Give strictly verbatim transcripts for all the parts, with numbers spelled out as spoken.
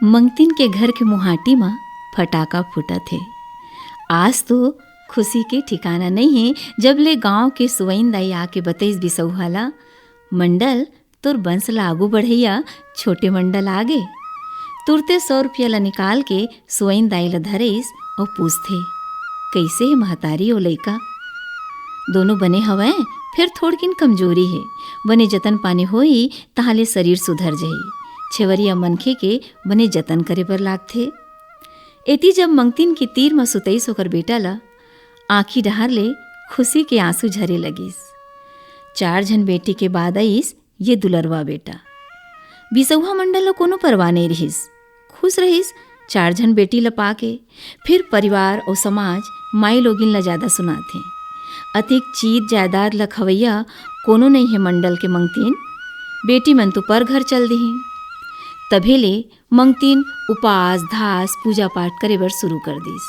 मंगतिन के घर के मुहाटी म फटाका फूटत हे। आज तो खुशी के ठिकाना नइ हे, जब ले गांव के सुवइन दाई आके बतइस बिसौहा ला, "मंडल, तोर बंस ला आगू बढ़इया छोटे मंडल आगे।" तुरते सौ रुपया ला निकाल के सुवइन दाई ला धरइस अउ पूछथे, "कइसे हे महतारी ओ लइका?" "दोनों बने हवय, फेर थोड़किन कमजोरी हे। बने जतन पानी होही, तहाँ ले शरीर सुधर जही। छेवरिया मनखे के बने जतन करे बर लागथे।" एती जब मंगतिन के तीर म सुतइस ओकर बेटा ल, आँखी डहार ले खुशी के आंसू झरे लगिस। चार झन बेटी के बाद अइस ये दुलरवा बेटा। बिसौहा मंडल ल कोनो परवाह नइ रिहिस, खुश रहिस चार झन बेटी ल पाके। फिर परिवार अउ समाज, माई लोगिन ल जादा सुनाथे। अतिक चीज जायदाद ल खवइया कोनो नइ हे मंडल के मंगतिन, बेटी मन तो पर घर चल दिही। तभे ले मंगतिन उपास, धास, पूजा पाठ करे बर शुरू कर दिस।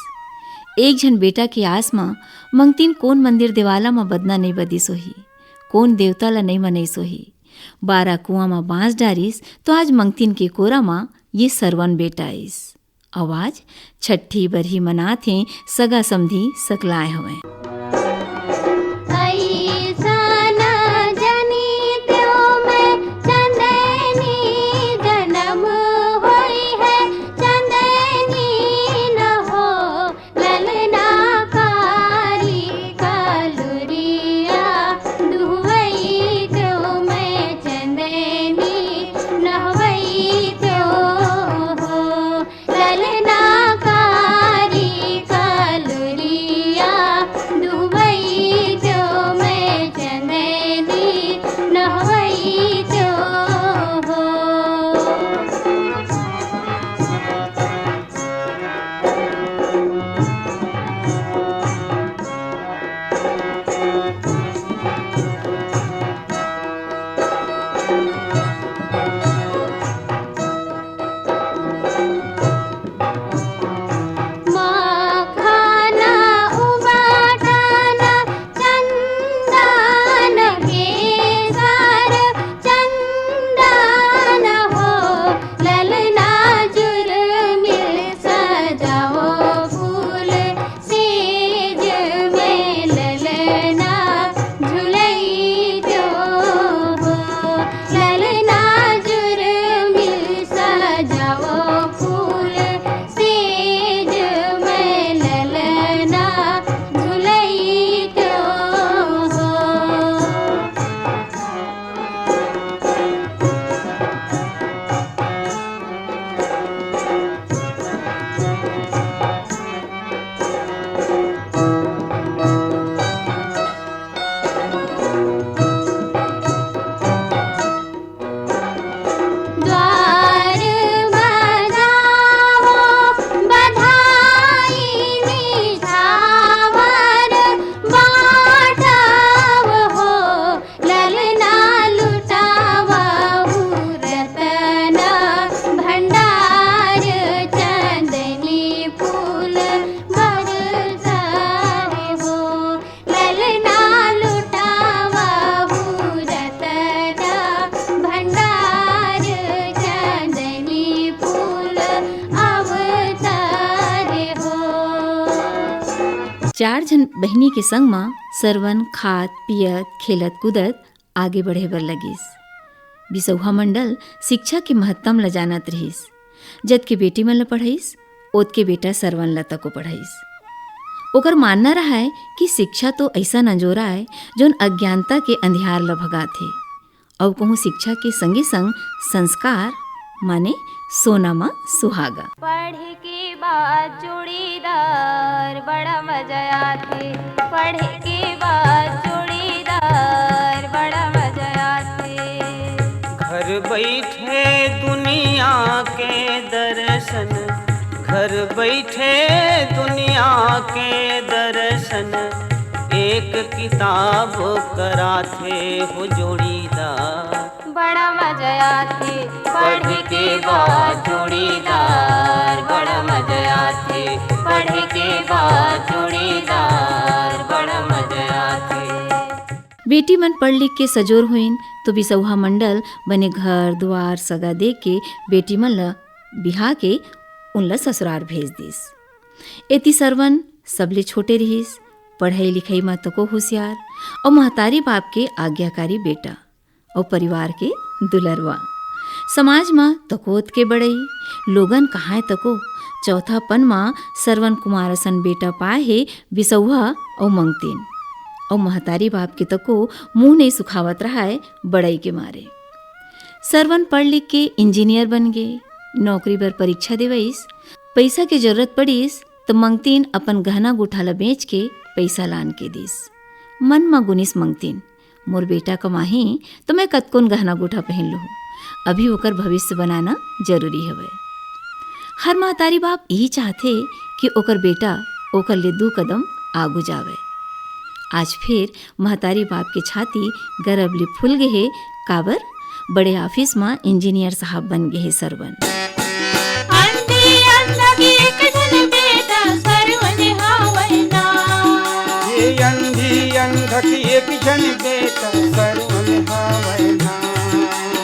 एक झन बेटा के आस म मंगतिन कोन मंदिर देवाला म बदना नइ बदिस होही, कोन देवता ल नइ मनइस होही। बारा कुआं म बांस डारिस, तो आज मंगतिन के कोरा म ये सरवन बेटा आइस। अउ आज छट्ठी बरही मनात हे सगा समधी सकलाय हवय। अइसन जनी तें में चंदैनी जनम होई है, चंदैनी न हो ललना कारी कलुरिया दुहवई तें में चंदैनी नहवई तें हो। ललना कारी कलुरिया दुहवई तें में चंदैनी नहवई तें हो। मखना उबाटन चंदन केसर चंदन हो, ललना जुर्मिल सजाओ फूल सेज में ललना झुलई तें हो, ललना जुर्मिल सजाओ फूल सेज में ललना झुलई तें हो। द्वार बजाओ बधाई निछावर बाटव हो, ललना लुटावहु रतन भंडार चंदनी फूल बरसावहु। ललना लुटावहु रतन भंडार चंदनी फूल अवतार हो। चार झन बहिनी के संग म सरवन खात, पियत, खेलत, कूदत आगे बढ़े बर लगिस। बिसौहा मंडल शिक्षा के महत्तम ल जानत रिहिस। जतके बेटी मन ल पढ़ाइस, ओतके बेटा सरवन ल तको पढ़ाइस। ओकर मानना रहय कि शिक्षा तो अइसन अंजोरा आय, जौन अज्ञानता के अंधियार ल भगाथे। अउ कहूँ शिक्षा के संगे संग संस्कार, माने सोना म सुहागा। पढ़ के बाद चूड़ीदार बड़ा मजा आथे, पढ़ के बाद चूड़ीदार बड़ा मजा आथे। घर बैठे दुनिया के दर्शन, घर बैठे दुनिया के दर्शन, एक किताब कराथे हो जोड़ीदार। बड़ा मजा आथे पढ़ के बाद जोड़ीदार, बड़ा मजा आथे पढ़ के बाद जोड़ीदार, बड़ा मजा आथे। बेटी मन पढ़ लिख के सजोर होइन, तो बिसौहा मंडल बने घर दुआर सगा दे के बेटी मन ल बिहा के उनला ससुरार भेज दिस। एती सरवन सबले छोटे रिहिस, पढ़ई लिखई म तको होशियार अउ महतारी बाप के आज्ञाकारी बेटा अउ परिवार के दुलरवा। समाज म तको ओतके बड़ई, लोगन कहाय तको। चौथापन म सरवन कुमार असन बेटा पाए हे बिसौहा अउ मंगतीन। अउ महतारी बाप के तको मुंह नइ सुखावत रहय बड़ई के मारे। सरवन पढ़ लिख के इंजीनियर बन गे, नौकरी बर परीक्षा देवइस। पइसा के जरूरत पड़िस त मंगतीन अपन गहना गुठा ल बेच के पइसा लान के दिस। मन म गुनिस मंगतीन, मोर बेटा कमाही त मैं कतकोन गहना गुठा पहिन लूहूं। अभी ओकर भविष्य बनाना जरूरी हवय। हर महतारी बाप इही चाहथे कि ओकर बेटा ओकर ले दू कदम आगू जावय। आज फेर महतारी बाप के छाती गरब ले फूल गे हे, काबर बड़े ऑफिस म इंजीनियर साहब बन गे हे सरवन। अंधी अंधक एक झन बेटा सरवन हावय ना। ये अंधी अंधक एक झन बेटा सरवन हावय ना।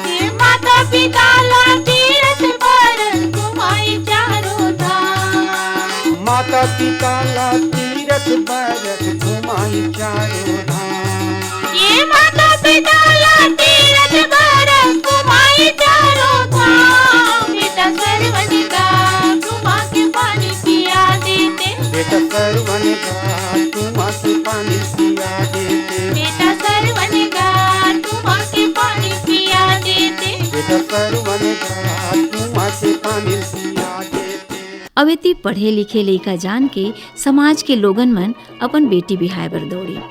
ये माता पिता ला तीरथ बर घुमाई चारों धाम। माता पिता ला तीरथ बर घुमाई चारों धाम। ये माता पिता ला तीरथ बर घुमाई चारों धाम। बेटा सरवन गा घुमा के पानी पिया देते। बेटा सरवन गा घुमा के पानी पिया देते। बेटा सरवन गा घुमा के पानी पिया देते। बेटा सरवन गा घुमा के पानी पिया देते। अब एती पढ़े लिखे लइका जान के समाज के लोगन मन अपन बेटी बिहाय बर दौड़िन।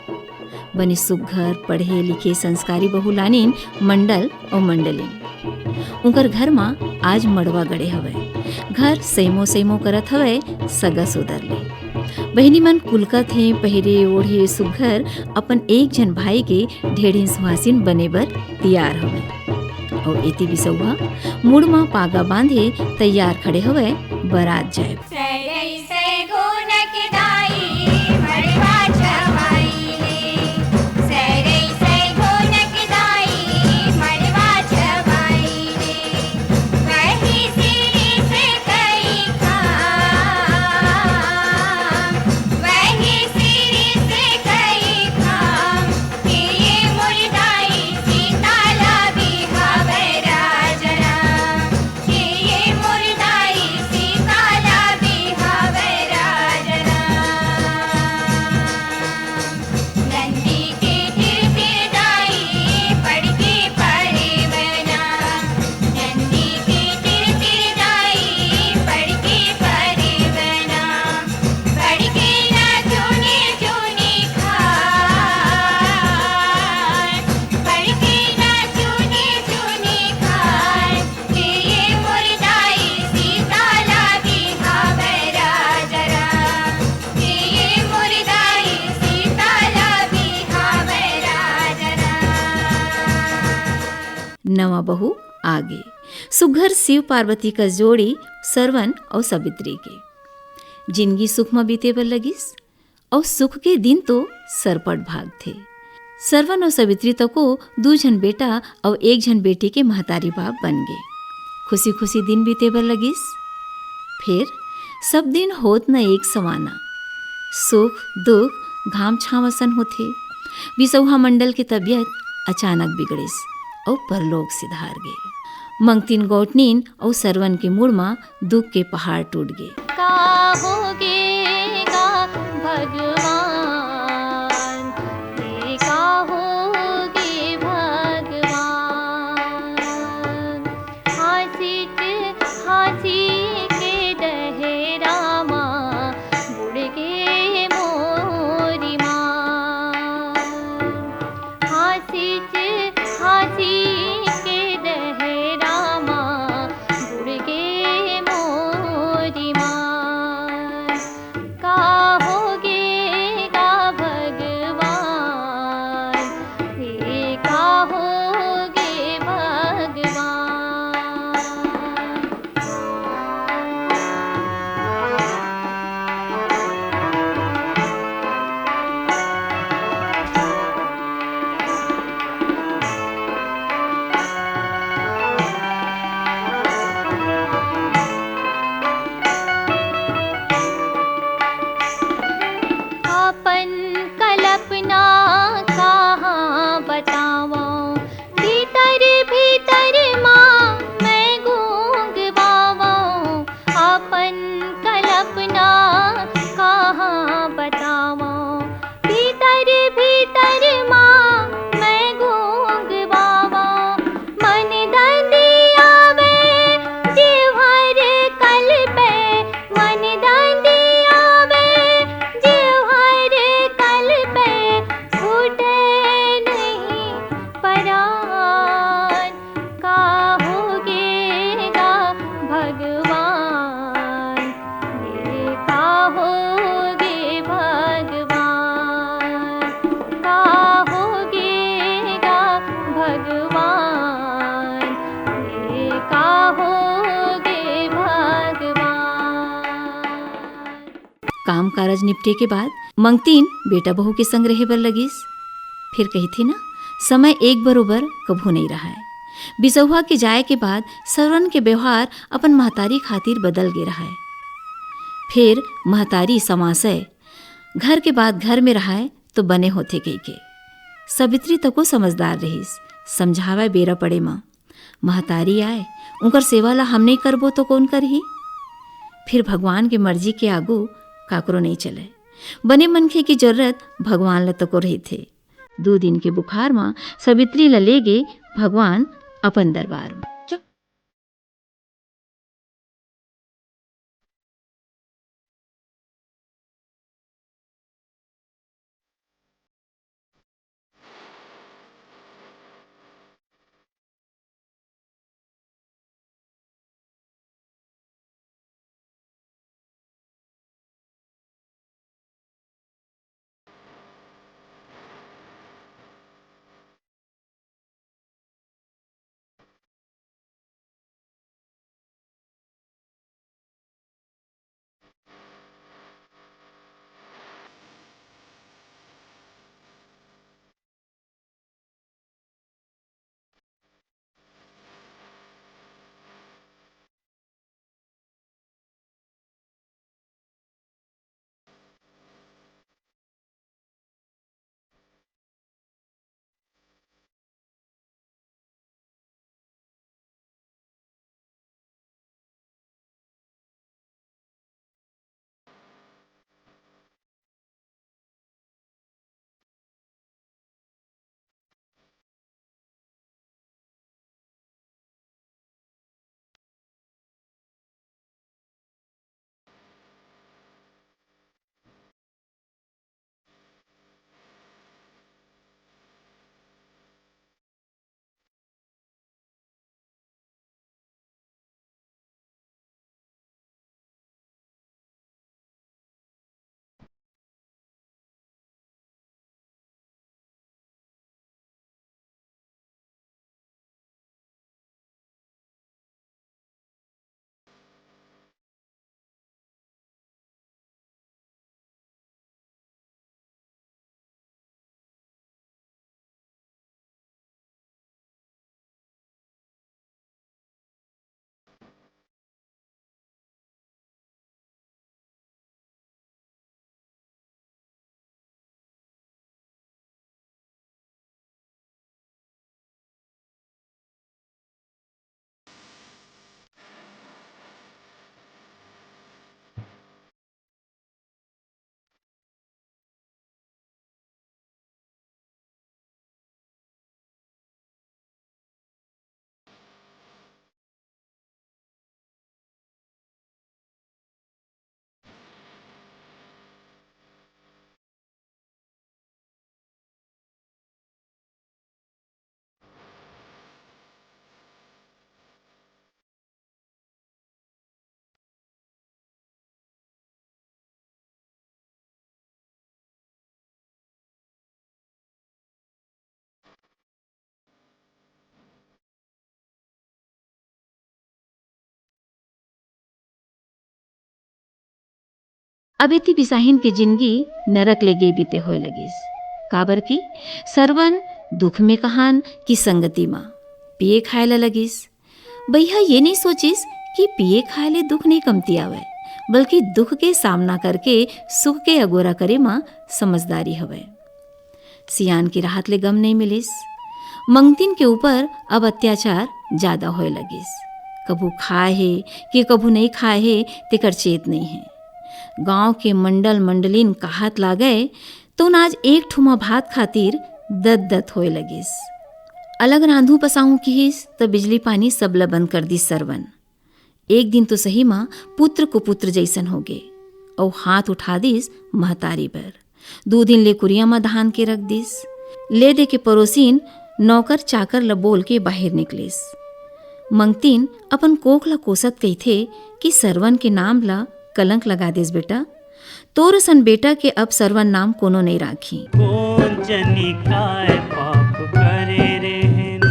बने सुग्घर, पढ़े लिखे, संस्कारी बहू लानिन मंडल अउ मंडलिन। उंकर घर म आज मड़वा गड़े हवय। घर सैमो सैमो करत हवय सगा सोदर ले। बहिनी मन कुलकत हे, पहिरे ओढ़े सुग्घर अपन एक झन भाई के ढेढ़िन सुहासिन बने बर तियार हवय। अउ एती बिसौहा मुड़ म पागा बांधे तैयार खड़े हवय बरात जाय। सरई सैगो नकदाई मड़वा छवाई रे, सरई सैगो नकदाई मड़वा छवाई रे, वही सिरी से कई खाम, वही सिरी से कई खाम, कि ये मुरदाई सीताला बिहावे राजरा। ये मुरदाई सीताला बिहावे राजरा। नंदी के तिर तिर दाई पड़के परे बना। नंदी के तिर तिर दाई पड़के परे बना। पड़के ना चुनी चुनी खाए। पड़के ना चुनी चुनी खाए। कि ये मुरदाई सीताला बिहावे राजरा, कि ये मुरदाई सीताला बिहावे राजरा। नवा बहू आगे। सुग्घर शिव पार्वती कस जोड़ी सरवन अउ सवित्री के। जिनगी सुख म बीते बर लगिस। अउ सुख के दिन तो सरपट भागथे। सरवन अउ सवित्री तको दू झन बेटा अउ एक झन बेटी के महतारी बाप बन गे। खुशी खुशी दिन बीते बर लगिस। फेर सब दिन होत न एक समाना। सुख दुख घाम छांव असन होथे। बिसौहा मंडल के तबियत अचानक बिगड़िस अउ परलोक सिधार गे। मंगतिन गौटनिन अउ सरवन के मुड़ म दुख के पहाड़ टूट गे। का होगे गा भगवान, ये का होगे भगवान। हाँसिच हाँसी के डहेरा मा बुड़ गे मोरी माँ। हाँसिच हाँसी के डहेरा मा बुड़ गे मोरी माँ। का होगे काम कारज निपटे के बाद मंगतीन बेटा बहू के संग रहे बर लगिस। फिर कहिथे ना, समय एक बरोबर कभू नइ रहय। बिसौहा के जाए के बाद सरवन के व्यवहार अपन महतारी खातिर बदल गे रहय। फिर महतारी समासय, घर के बात घर में रहय तो बने होथे कहिके। सवित्री तको समझदार रहिस, समझावय बेरा पड़े म। महतारी आय, उंकर सेवा ला हम नइ करबो तो कोन करही? फिर भगवान के मर्जी के आगू काकरो नइ चलय। बने मनखे के जरूरत भगवान ला तको रहिथे। दू दिन के बुखार म सवित्री ला ले गे भगवान अपन दरबार म। अब एती बिसाहिन के जिनगी नरक ले गे बीते होए लगिस, काबर कि सरवन दुख में कहान कि संगति म पिए खाए ल लगिस। बइहा ये नइ सोचिस कि पिए खाए ले दुख नइ कमतियावय, बल्कि दुख के सामना करके सुख के अगोरा करे म समझदारी हवय। सियान के राहत ले गम नइ मिलिस। मंगतिन के ऊपर अब अत्याचार जादा होए लगिस। कभू खाए हे कि कभू नइ खाए हे, तेकर चेत नइ हे। गांव के मंडल मंडलिन कहात लागय, तोन आज एक ठुमा भात खातिर दत दत होए लगिस। अलग रांधू पसाहूं किहिस, त बिजली पानी सबला बंद कर दिस सरवन। एक दिन तो सही म पुत्र कुपुत्र जइसन होगे, अउ हाथ उठा दिस महतारी बर। दू दिन ले कुरिया म धान के रख दिस। ले दे के परोसिन नौकर चाकर ल बोल के बाहिर निकलिस। मंगतिन अपन कोख ल कोसत कहिथे कि सरवन के नाम ल कलंक लगा दिस बेटा। तोर असन बेटा के अब सरवन नाम कोनो नइ राखी। कोन जनी काय पाप करे रेहेन,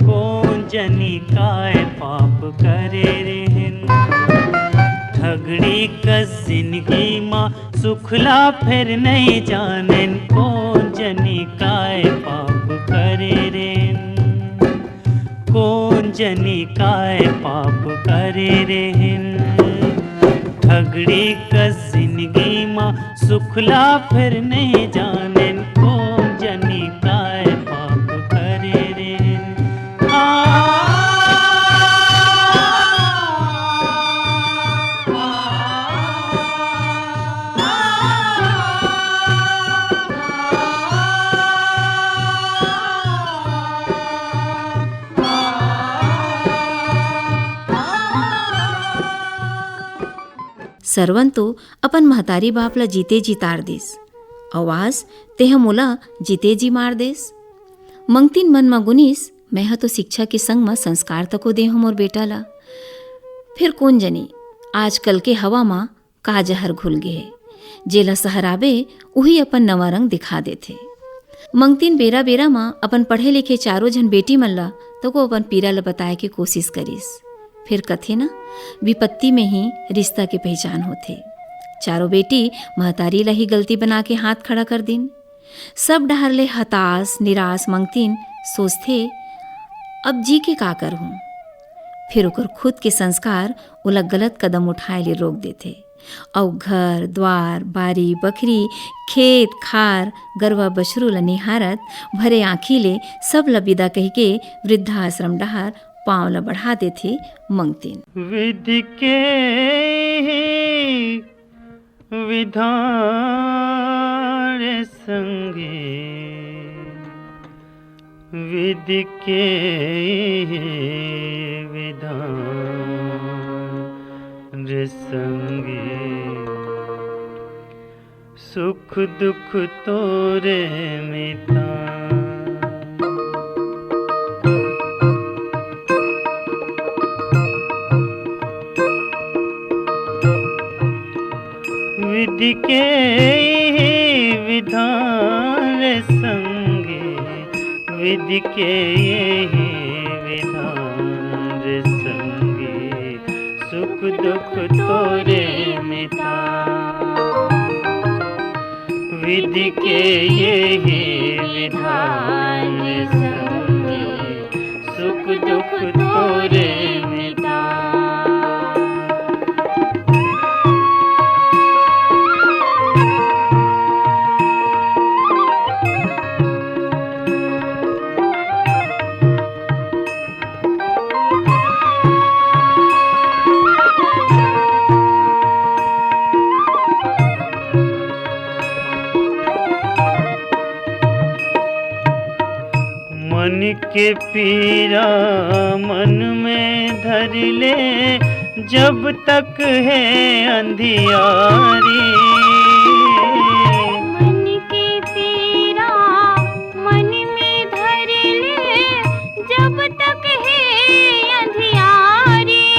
कोन जनी काय पाप करे रेहेन। झगड़ी कस जिनगी मा सुखला फेर नइ जानेन, कोन जनी काय पाप करे रेन, कोन जनी काय पाप करे रेन। झगड़ी कस जिनगी मा सुखला फेर नइ जानेन, कोन जनी काय पाप करे रेन। सरवन तो अपन महतारी बाप ला जीते जी तार दिस, अउ आज तेह मोला जीते जी मार देस। मंगतिन मन म गुनिस, "मैं ह तो शिक्षा के संग म संस्कार तको दे हूं मोर बेटा ला। फिर कोन जनी, आजकल के हवा म का जहर घुल गे हे, जेला सहराबे, उही अपन नवा रंग दिखा देथे।" मंगतिन बेरा-बेरा म अपन पढ़े लिखे चारों झन बेटी मन ला तको अपन पीरा ला बताए के कोशिश करिस। फिर कथे ना, विपत्ति में ही रिश्ता के पहचान होथे। चारों बेटी महतारी ला ही गलती बना के हाथ खड़ा कर दिन। सब डहर ले हताश, निराश मंगतिन सोचथे, "अब जी के का करहूं?" फिर ओकर खुद के संस्कार ओला गलत कदम उठाए ले रोक देथे। अउ घर, द्वार, बारी, बखरी, खेत, खार, गरवा, बछरू ल निहारत भरे आँखी ले सब ल बिदा कहिके वृद्धाश्रम डहार पाँव ल बढ़ा देथे मंगतिन। विधि के ही विधान रे संगी, विधि के ही विधान रे संगी, सुख दुख तोरे मितान। विधि के ही विधान रे संगी, विधि के ही विधान रे संगी, सुख दुख तोरे मितान। विधि के यही विधान रे संगी, सुख दुख तोरे मितान। मन के पीरा मन में धर ले, जब तक है अंधियारी। मन के पीरा मन में धर ले, जब तक है अंधियारी।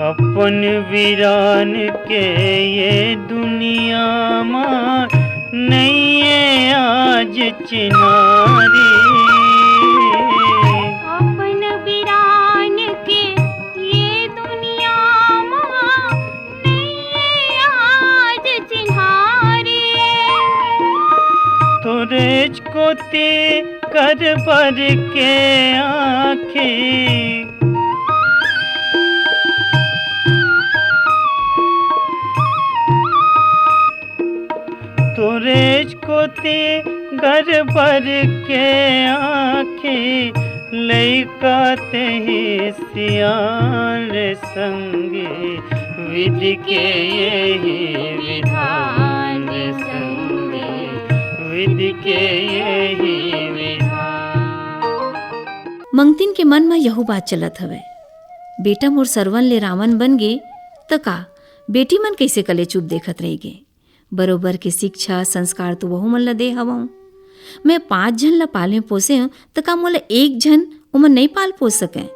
अपन वीरान के ये दुनिया मा नइये आज चिन्हारी। अपन वीरान के ये दुनिया मा नइये आज चिन्हारी। तोरेच कोती कर बर के आँखी, तोरेच कोती कर बर के आँखी, लइका तेही सियान रे संगी, विधि के यही विधान रे संगी, विधि के यही विधान। मंगतिन के मन म यहू बात चलत हवय, बेटा मोर सरवन ले रावण बन गे, त का बेटी मन कइसे कले चुप देखत रहि गे? बरोबर के शिक्षा, संस्कार तो वहू मन ल दे हवंव। मैं पांच झन ल पाले पोसे हंव, त का मोला एक झन ओमन नइ पाल पोस सकय?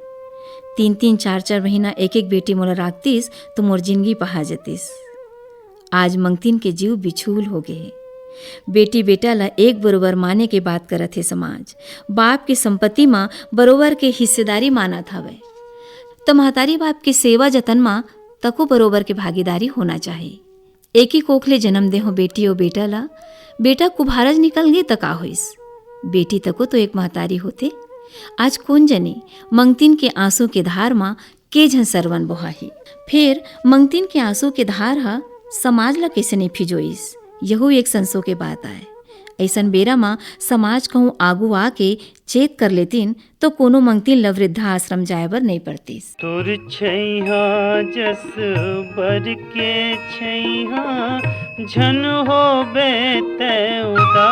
तीन तीन, चार चार महीना एक एक बेटी मोला राखतिस, त मोर जिनगी पहा जतिस। आज मंगतिन के जीव बिछूल हो गे हे। बेटी बेटा ल एक बरोबर माने के बात करत हे समाज। बाप के संपत्ति म बरोबर के हिस्सेदारी मानत हवय। त महतारी बाप के सेवा जतन म तको बरोबर के भागीदारी होना चाही। एके कोख ले जन्म देहो बेटी अउ बेटा ला, बेटा कुभारज निकल गे त का होइस? बेटी तको तो एक महतारी होथे। आज कोन जनी मंगतिन के आंसू के धार म के झन सरवन बोहाही। फेर मंगतिन के आंसू के धार ह समाज ला कइसे नइ फिजोइस, यहू एक संसो के बात आय। अइसन बेरा म समाज कहूं आगू आके चेत कर लेतिन, तो कोनो मंगतिन ल वृद्धाश्रम जाय बर नइ पड़तिस। तोर छैहा जस बर के छैहा, झन होबे तै उदास।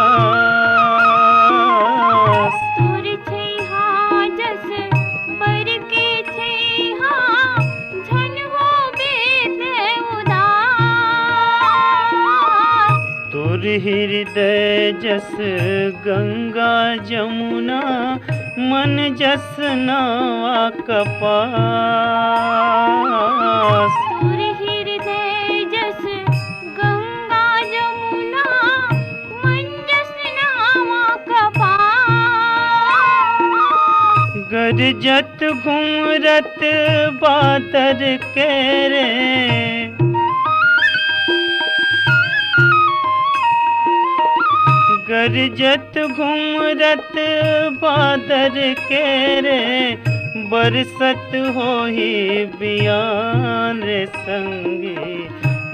तोर छैहा जस बर के छैहा, झन होबे तै उदास। तोर हृदय जस गंगा जमुना, मन जस नावा कपास। तोर हृदय जस गंगा जमुना, मन जस नावा कपास। गरजत घुमरत बादर के रे, गरजत घुमरत बादर के रे, बरसत होही बियान रे संगी,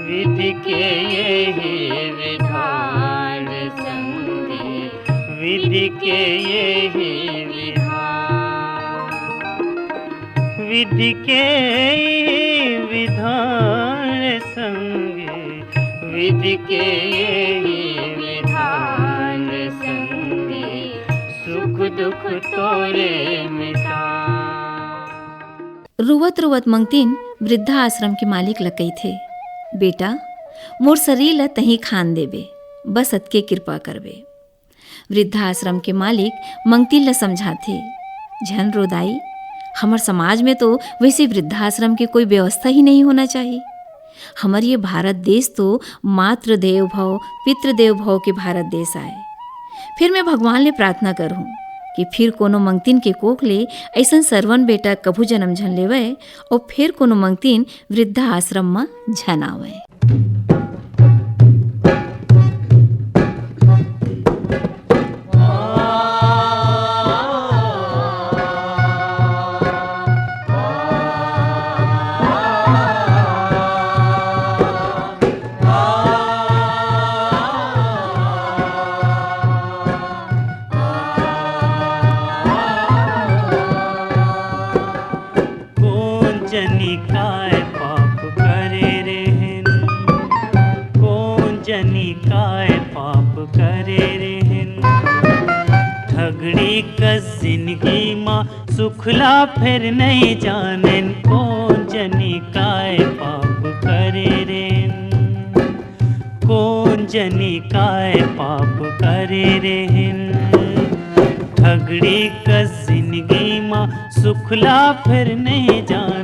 विधि के यही विधान रे संगी, विधि के यही विधान, विधि के यही विधान रे संगी, विधि के यही विधान संगी, सुख दुख तोरे मिटा। रोवत रोवत मंगतिन वृद्धाश्रम के मालिक ल कहिथे, "बेटा, मोर शरीर ल तहीं खान देबे, बस अतके कृपा करबे।" वृद्धाश्रम के मालिक मंगतिन ल समझाथे, "झन रो दाई, हमर समाज में तो वैसे वृद्धाश्रम के कोई व्यवस्था ही नहीं होना चाहिए। हमर ये भारत देश तो मातृ देव भव, पितृ देव भव के भारत देश आय। फिर मैं भगवान ले प्रार्थना करहूँ कि फिर कोनो मंगतिन के कोख ले अइसन सरवन बेटा कभू जन्म झन लेवय, और फिर कोनो मंगतिन वृद्धाश्रम म झन आवय।" कोन जनी काय पाप करे रेहेन, कोन जनी काय पाप करे रेहेन। ठगड़ी कस जिनगी मा सुखला फेर नइ जानेन, कोन जनी काय पाप करे रेहेन। कोन जनी काय पाप करे रेहेन, ठगड़ी कस जिनगी मा सुखला फेर नइ जान।